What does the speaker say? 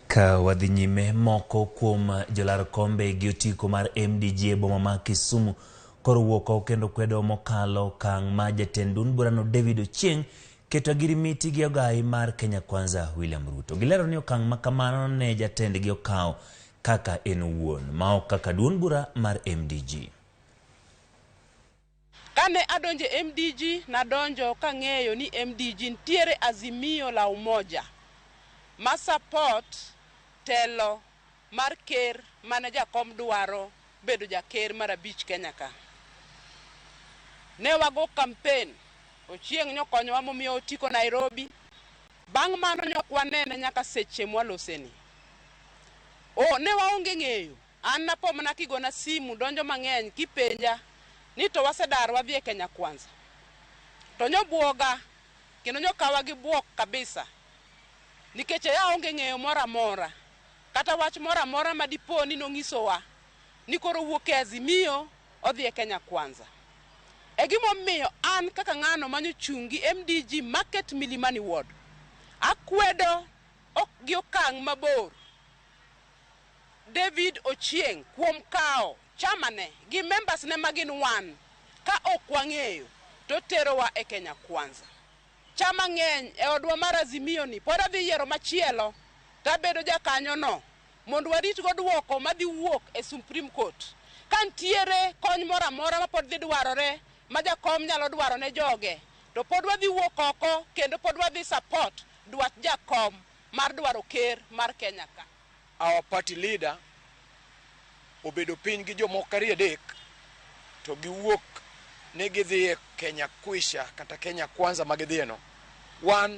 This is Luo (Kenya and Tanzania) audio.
Ka wadhi nyime, moko kuom jolar kombe gi otiko mar MDG e boma ma Kisumu koro wuok oko kendo kwedo mokalo okang' ma jatend duond burano David Ochieng keto agirimiti gi ogai mar Kenya Kwanza William Ruto. Gilero ni okang' ma kamano ne jatendgi okawo kaka en owuon, ma ok kaka duond bura mar MDG. Kane adonjo e MDG, nadonjo kang'eyo ni MDG nitiere Azimio la Umoja ma support telo mar ker mane jakom dwaro bedo jaker mar abich Kenya ka. Ne wago campaign, Ochieng' nyokonyowa momiyo otiko Nairobi. Bang' mano nyok wanene nyaka seche mwaloseni. O, ne waonge ng'eyo. An napo mana kigona simu donjo mang'eny kipenja ni to wasedar wadhi e Kenya Kwanza. To nyobuoga kendo nyokawa gi buok kabisa nikech aonge ng'eyo moro amora kata wach moro amora ma dipo ni nong'isowa ni koro owuok e Azimio odhi e Kenya Kwanza. E gimomiyo an kaka ng'ano manyochung' gi MDG Market Milimani Ward akwedo ok gi okang' mabor David Ochieng' kuom kawo chama ne gi members ne ma gin wan ka ok wang'eyo to terowa e Kenya Kwanza. Chama ng'eny e odwa mar Azimio ni pod adhi yiero machielo to abedo jakanyo no mondo warit go duoko madhi wuok e Supreme Court. Ka nitiere kony moro amora mapod dhi dwarore ma jakom nyalo dwaro ne joge to pod wadhi wuok oko kendo pod wadhi support dwach jakom mar dwaro ker mar Kenya ka. Our party leader obedo piny gi jomoko ariyo adek to giwuok ni gidhi e Kenya Kwisha kata Kenya Kwanza ma gidhiye no. Wan